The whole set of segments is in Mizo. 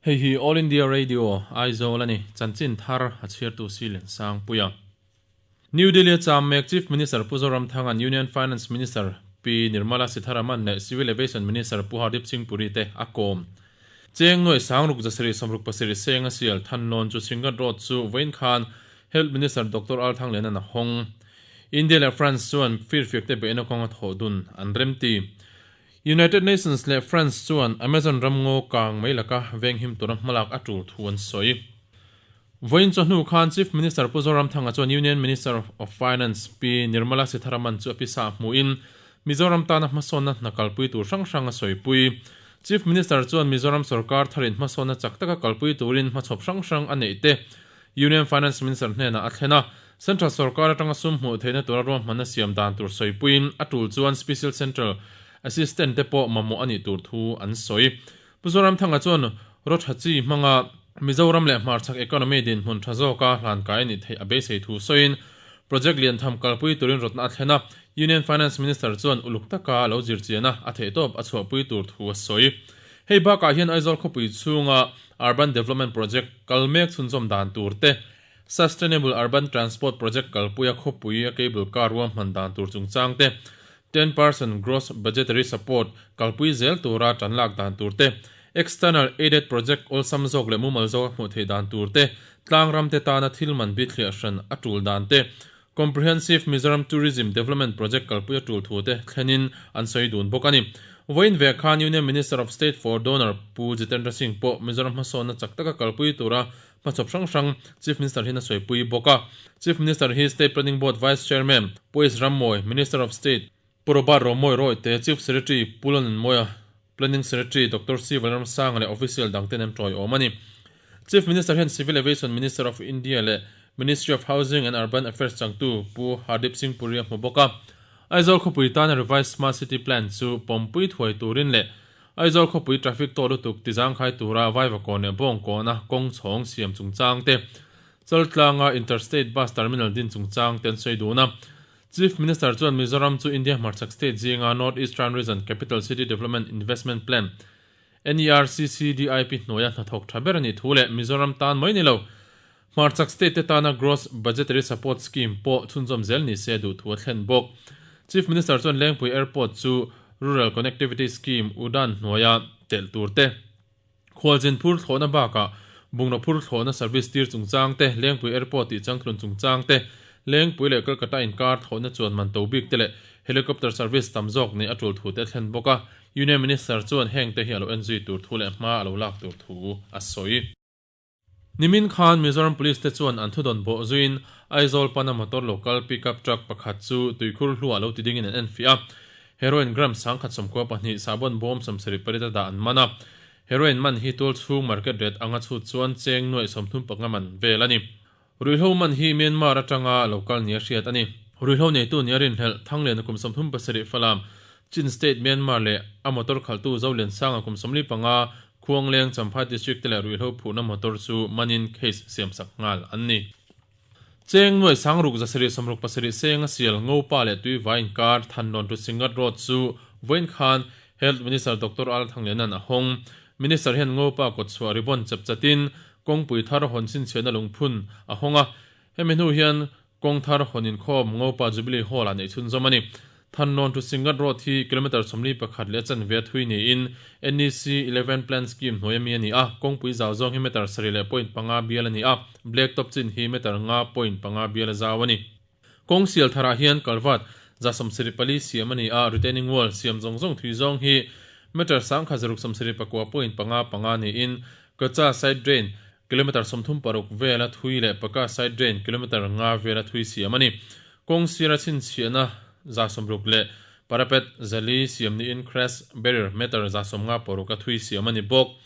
Hei hi All India Radio, Aizawl a ni. Chanchin thar a chhiartu si Liansangpuia. New Delhi a cham mek Chief Minister Pu Zoramthanga'n Union Finance Minister Pi Nirmala Sitharaman leh Civil Aviation Minister Pu Hardeep Singh Puri te a kawm. Cheng nuai sangruk zasarih sawmruk pasarih seng a sial Thanlawn chu Singat Road chu vawiin khan Health Minister Doctor Al Thangliana'n a hawng. India leh France chuan firfiak te beihna kawnga thawh dun an remti. United Nations leh France chuan Amazon ramngaw kang mai laka venghim tura hmalak a tul thu an sawi. Vawiin chawhnu khan Chief Minister Pu Zoramthanga chuan Union Minister of Finance Pi Nirmala Sitharaman chu a pisa hmuhin Mizoram tana hmasawnna hna kalpui tur hrang hrang a sawipui. Chief Minister chuan Mizoram sorkar tharin hmasawnna chak taka kalpui turin hmachhawp hrang hrang a neih te Union Finance Minister hnenah a thlen a, Central sorkar atanga sum hmuh theihna tura ruahmanna siam dan tur sawipuiin a tul chuan Special Central Assistant te pawh mamawh a nih tur thu an sawi. Pu Zoramthanga chuan rawtha chi hmanga Mizoram leh hmarchhak economy dinhmun tha zawka hlankai a nih theih a beisei thu sawiin project lian tham kalpui turin rawtna a thlen a, Union Finance Minister chuan uluk taka lo zirchian a, a theihtawp a chhuahpui tur thu a sawi. Hei bakah hian Aizawl khawpui chhunga Urban Development Project kal mek chhunzawm dan tur te, Sustainable Urban Transport Project kalpuia khawpui a cable car ruahman dan tur chungchang te, 10% Gross Budgetary Support kalpui zel tura tan lak dan tur te, External Aided Project awlsam zawk leh mumal zawka hmuh theih dan tur te, tlang ram te tana thil man bithliah hran a tul dan te, Comprehensive Mizoram Tourism Development Project kalpui a tul thu te thlenin an sawi dun bawk a ni. Vawiin ve khan Union Minister of State for Donor Pu Jitendra Singh pawh Mizoram hmasawnna chak taka kalpui tura hmachhawp hrang hrang Chief Minister hian a sawipui bawk a. Chief Minister hi State Planning Board Vice Chairman Pu S Rammawi, Minister of State Pu Robert Romawi Rawite, Chief Secretary Pu Lalnunmawia, Planning Secretary Doctor C Vanramsanga leh official dangten an tawiawm a ni. Chief Minister hian Civil Aviation Minister of India leh Ministry of Housing and Urban Affairs changtu Pu Hardeep Singh Puri a hmu bawk a. Aizawl khawpui tana Revised Smart City Plan chu pawmpui thuai turin leh Aizawl khawpui traffic tawh lutuk tizangkhai tura Vaivakawn leh Bawngkawna kawng chhawng siam chungchang te, Chaltlanga Interstate Bus Terminal din chungchang te an sawi dun a. Chief Minister chuan Mizoram chu India hmarchhak state zinga North Eastern Region Capital City Development Investment Plan, NERCCDIP, hnuaia hnathawk tha ber a nih thu leh Mizoram tan mai ni lo, hmarchhak state te tana Gross Budgetary Support Scheme pawh chhunzawm zel ni se duh thu a thlen bawk. Chief Minister chuan Lengpui Airport chu Rural Connectivity Scheme, UDAN, hnuaia telh tur te, Khualzin phur thlawhna bakah bungraw phur thlawhna service tir chungchang te, Lengpui Airport tih changtlun chungchang te, Lengpui leh Kolkata inkar thlawhna chuan man to bik te leh helicopter service tam zawk neih a tul thu te a thlen bawk a. Union Minister chuan heng te hi a lo en zui tur thu leh hma a lo lak tur thu a sawi. Nimin khan Mizoram Police te chuan an thudawn bawh zuiin Aizawl pana motor lo kal pickup truck pakhat chu tuikhur hluah lo ti dingin an enfiah a. Heroin gram 1012 sahbawn bawm 74 a dah an man a. Heroin man hi tual chhung market rate anga chhut chuan cheng nuaih 35 man vel a ni. Ruihhlo man hi Myanmar atanga lo kal nia hriat a ni. Ruihhlo neitu nia rinhlelh Thangliana kum 37 Falam, Chin State, Myanmar leh a motor khalhtu Zoliansanga kum 45 Khuangleng Champhai District te leh ruihhlo phurhna motor chu manin case siamsak nghal an ni. Cheng nuai sangruk zasarih sawmruk pasarih seng a sial Ngopa leh Tuivai inkar Thanlawn to Singat Road chu vawiin khan Health Minister Doctor Al Thangliana'n a hawng. Minister hian Ngopa kawtchhuah ribbon chep chatin kawngpui thar hawn chhinchhiahna lungphun a hawng a. Hemi hnu hian Kawng thar hawn inkhawm Ngopa Jubilee Hall-ah neih chhunzawm a ni. Thanlawn to Singat Road hi kilometre 41 leh a chanve a thui niin NEC 11 Plan Scheme hnuai ami a ni a, kawngpui zau zawng hi metre sarih leh point panga bial a ni a, black top chin hi metre nga point panga bial a zau a ni. Kawng sial tharah hian culvert 74 siam a ni a, retaining wall siam zawng zawng thui zawng hi metre 1679 point panga panga niin Kacha side drain Kilometre 36 vela thui leh Paka side drain kilometre nga vela thui siam a ni. Kawng sira chhinchhiahna 60 leh parapet 400 siam niin crash barrier metre 56 a thui siam a ni bawk.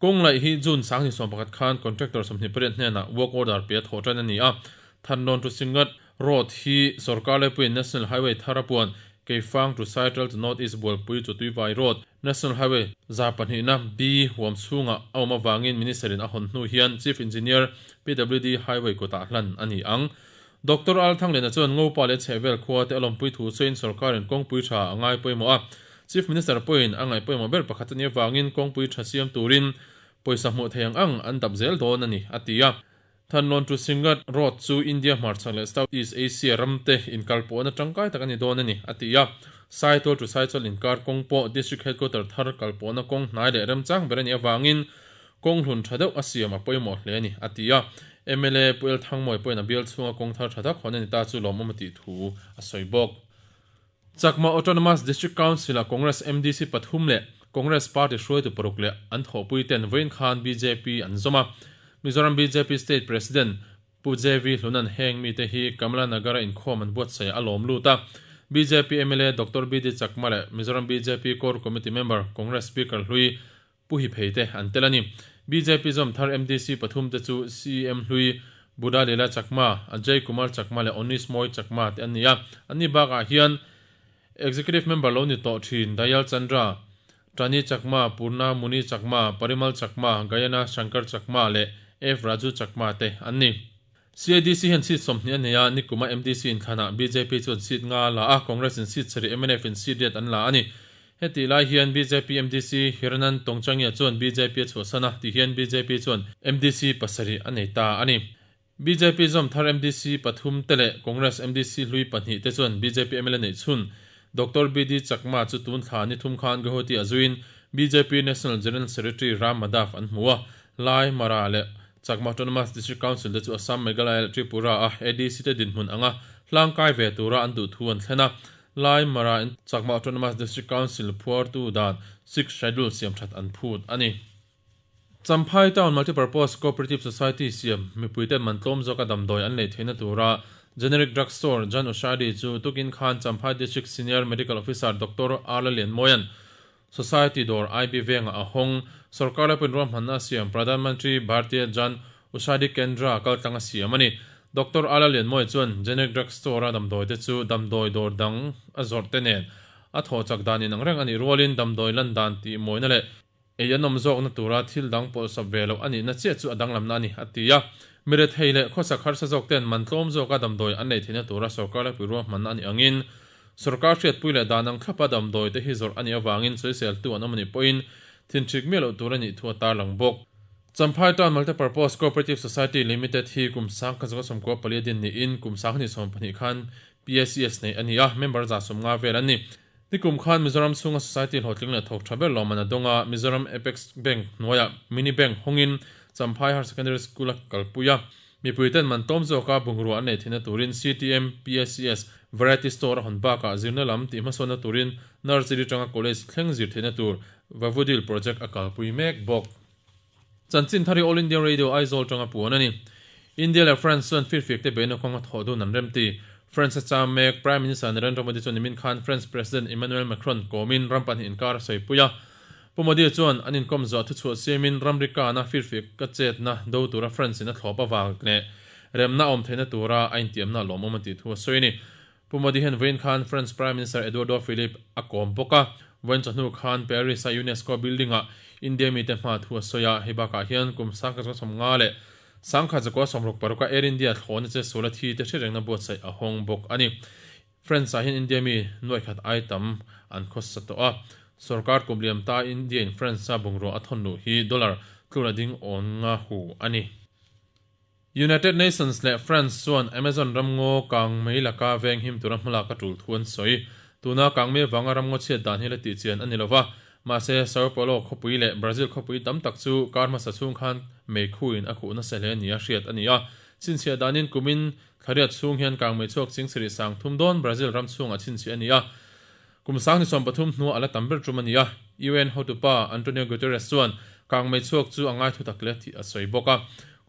Kawng laih hi June 2011 khan contractor 28 hnenah work order pe a thawh tan a ni a. Thanlawn to Singat Road hi sorkar laipuiin National Highway thar a puan, Keifang to Saitral to North East Bualpui to Tuivai Road, National Highway 2 na B huam chhungah a awm avangin Minister in a hawn hnu hian Chief Engineer PWD Highway kutah hlan a ni ang. Doctor Al Thangliana chuan Ngopa leh chhehvel khua te a lawmpui thu sawiin sorkarin kawngpui tha a ngai pawimawh a, Chief Minister pawhin a ngaih pawimawh ber pakhat a nih avangin kawngpui tha siam turin. Pawisa hmuh thei ang ang an dap zel dawn a ni, a ti a. Thanlawn to Singat Road chu India hmarchhak leh South East Asia ramte inkalpawhna tangkai tak a ni dawn a ni, a ti a. Saitual to Saichal inkar kawng pawh District Headquarter thar kalpawhna kawng hnai leh remchang ber a nih avangin kawng hlun tha deuh a siam a pawimawh hle a ni, a ti a. Mla Pu El Thangmawi pawhin a bial chhunga kawng thar tha tak hawn a ni ta chu lawmawm a tih thu a sawi bawk. Chakma Autonomous District Council-a Congress MDC pathum leh Congress party hruaitu paruk leh an thawhpui ten vawiin khan bjp an zawm a. Mizoram bjp State President Pu JV Hlunan heng mite hi Kamla Nagar-a inkhawm an buatsaih a lawm lut a. Bjp mla Doctor BD Chakma leh Mizoram bjp Core Committee Member Congress Speaker hlui Pu Hi Phei te an tel a ni. Bjp zawm thar MDC pathum te chu CEM hlui Buddha Lila Chakma, Ajay Kumar Chakma leh Onish Moy Chakma te an ni a. Anni bakah hian Executive Member lo ni tawh thin Dayal Chandra, Tani Chakma, Purna Muni Chakma, Parimal Chakma, Gayana Shankar Chakma leh F Raju Chakma te an ni. CADC hian seat 20 a nei a, nikuma MDC inthlanah bjp chuan seat nga a la a, Congress in seat sarih, mnf in seat riat an la a ni. Hetih lai hian bjp MDC Hiranan Tongchangia chuan bjp a chhuahsan a, ti hian bjp chuan MDC pasarih a nei ta a ni. Bjp zawm thar MDC pathum te leh Congress MDC hlui pahnih te chuan bjp mla neih chhun Doctor BD Chakma chu tun thla ni thum khan Guwahati a zuiin bjp National General Secretary Ram Madhav an hmu a, Lai, Mara leh Chakma Autonomous District Council te chu Assam, Meghalaya leh Tripura a ADC te dinhmun anga hlangkai ve tura an duh thu an thlen a, Lai, Mara in Chakma Autonomous District Council phuartu dan Sixth Schedule siam that an phut a ni. Champhai Town Multipurpose Cooperative Society siam mipuiten man tlawm zawka damdawi an lei theihna tura Generic Drug Store Jan Ushadi chu tukin khan Champhai District Senior Medical Officer Doctor R Lalianmawia'n Society dawr IB vengah a hawng. Sorkar laipawhin ruahmanna a siam Pradhan Mantri Bhartiya Jan Ushadi Kendra kaltlang a siam a ni. Doctor Ala Lianmawi chuan Generic Drug Store-a damdawi te chu damdawi dawr dang a zawrh te nen a thawh chak dan inang reng a nih rualin damdawi lan dan tih mawina leh ei an awm zawkna tura thil dang pawlhsawp ve loh a nihna chiah chu a danglamna a ni, a ti a. Mi rethei leh khawsak harsa zawk ten man tlawm zawka damdawi an lei theihna tura sorkar laipui ruahmanna a nih angin Sorkar hriatpui leh dan ang thlapa damdawi te hi zawrh a nih avangin sawiseltu an awm a nih pawhin thinhrik miah loh tur a nih thu a tarlang bawk. Champhai Town Multipurpose Cooperative Society Limited hi kum 1994 a din niin kum 2022 khan PSES neih a ni a, member 150 vel an ni. Nikum khan Mizoram chhunga society hlawhtling leh thawk tha ber lawmman a dawng a, Mizoram Apex Bank hnuaiah Mini Bank hawngin Champhai Higher Secondary School a kalpui a. Mipui ten man tlawm zawka bungrua an nei theihna turin CTM, PSCS, Variety Store a hawn bakah zirna lam tih hmasawnna turin Nursery atanga College thleng zir theihna tur Vavudil Project a kalpui mek bawk. Chanchin thar hi All India Radio Aizawl atanga puan a ni. India leh France chuan firfiak te beihna kawnga thawh dun an remti. France a cham mek Prime Minister Narendra Modi chuan nimin khan France President Emmanuel Macron kawmin ram pahnih inkar a sawipui a. Pu Modi chuan an inkawm zawh thuchhuah siamin ramri kana firfiak ka chetna do tura France in a thlawp avang leh remna a awm theihna tura a intiamna lawmawm a tih thu a sawi a ni. Pu Modi hian vawiin khan France Prime Minister Eduardo Philippe a kawm bawk a, vawiin chawhnu khan Paris a UNESCO building ah India mite hma thu a sawi a, hei bakah hian kum 1965 a Air India thlawhna che sual a thi te hriatrengna buatsaih a hawng bawk a ni. France ah hian India mi nuaikhat ai tam an khawsa tawh a, sorkar kum liam ta India in France a bungrua a thawn luh hi dollar tlur a ding awn nga hu a ni. United Nations leh France chuan Amazon ramngaw kang mei laka veng him tura hmalak a tul thu an sawi. Tuna kang mei avanga ramngaw chhiat dan hi la tih chian a ni lova, mahse Sao Paulo khawpui leh Brazil khawpui tam tak chu kar hmasa chhung khan mei khuin a khuh nasa hle nia hriat a ni a. Chhinchhiah danin kumin Thlariat chhung hian kangmei chhuak ching sarih sang thum dawn Brazil ram chhungah chhinchhiah a ni a, kum 2030 hnuah a la tam ber tum a ni a. UN hotupa Antonio Guterres chuan kangmei chhuak chu a ngai thutak hle tih a sawi bawk a.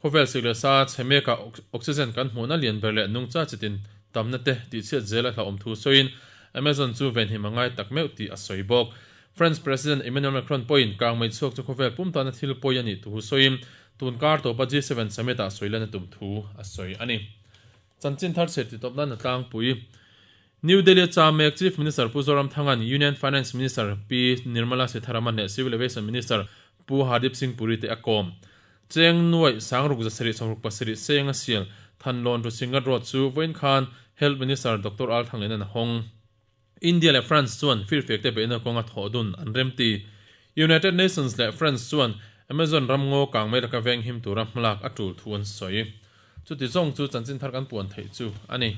Khawvel sik leh sa chhe mekah oxygen kan hmuhna lian ber leh nungcha chitin tamna te tihchhiat zel a hlauhawm thu sawiin Amazon chu venhim a ngai tak meuh tih a sawi bawk. France President Emmanuel Macron pawhin kangmei chhuak chu khawvel pum tana thil pawi a nih thu sawiin Tun kar tawpa G7 Summit ah sawi lan a tum thu a sawi a ni. Chanchin thar chhe titawp nan a tlangpui. New Delhi a cham mek Chief Minister Pu Zoramthanga'n Union Finance Minister Pi Nirmala Sitharaman leh Civil Aviation Minister Pu Hardeep Singh Puri te a kawm. Cheng nuaih sangruk zasarih 67 seng a sial Thanlawn to Singat Road chu vawiin khan Health Minister Doctor Al Thanglian a hawng. India leh France chuan firfiak te beihna kawnga thawh dun an remti. United Nations leh France chuan. Amazon ramngaw kangmei laka venghim tura hmalak a tul thu an sawi. Chuti zawng chu chanchinthar kan puan theih chu a ni.